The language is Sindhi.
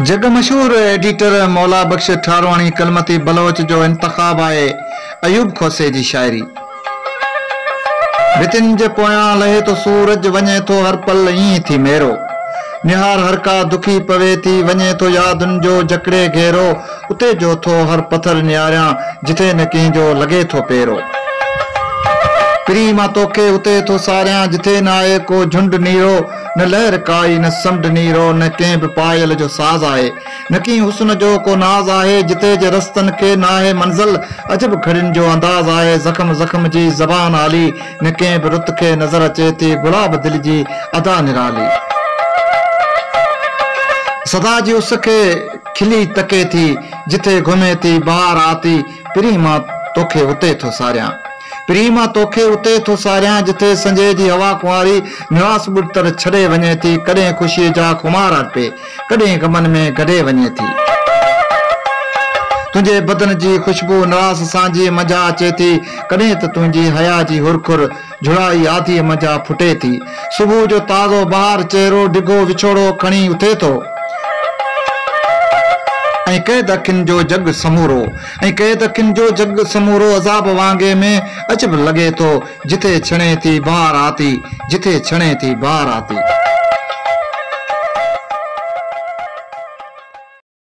جڳ مشهور ايڊيٽر مولا بخش ٺارواڻي ڪلمتي بلوچ جو انتخاب آهي ايوب کوسي جي شاعري. ڀتين جي پويان لهي ٿو سورج وڃي ٿو هر پل ائين ٿي ميرو. نهار هر ڪا دکي پوي ٿي وڃي ٿو يادن جو جڪڙي گهيرو اتي جو ٿو هر پٿر نهاريان جٿي نه ڪنهن جو لڳي ٿو پيرو. پرين مان توکي اتي ٿو ساريان جٿي نه آهي ڪو جهنڊ نيرو نه لهر ڪائي نه سمنڊ نيرو نه ڪنهن به پايل جو ساز آهي نه ڪنهن حسن جو ڪو ناز آهي جتي جي رستن کي ناهي منزل عجب گهڙين جو انداز آهي زخم زخم جي زبان آلي نه ڪنهن به رت کي نظر اچي ٿي گلاب دل جي ادا نرالي سدا جي اس کي کلي تڪي ٿي جٿي گهمي ٿي بهار آتي پرين مان توکي اتي ٿو ساريان. پرين مان توکي اتي ٿو ساريان جٿي سنجهي جي هوا ڪنواري نراس ٻڏتر ڇڏي وڃي ٿي ڪڏهن خوشيء جا خمار ارپي ڪڏهن غمن ۾ گڏي وڃي ٿي. تنهنجي بدن جي خوشبو نراس سانجهيء منجهان اچي ٿي ڪڏهن ته تنهنجي حيا جي هرکر جهڙائي آڌيء منجهان ڦٽي ٿي. صبح جو تازو بهار چهرو ڊگهو وڇوڙو کڻي اٿي ٿو ۽ قيد اکين جو جڳ سمورو ۽ قيد اکين جو جڳ سمورو عذاب وانگي ۾ عجب لڳي ٿو جٿي ڇڻي ٿي بهار آتي جٿي ڇڻي ٿي بهار آتي.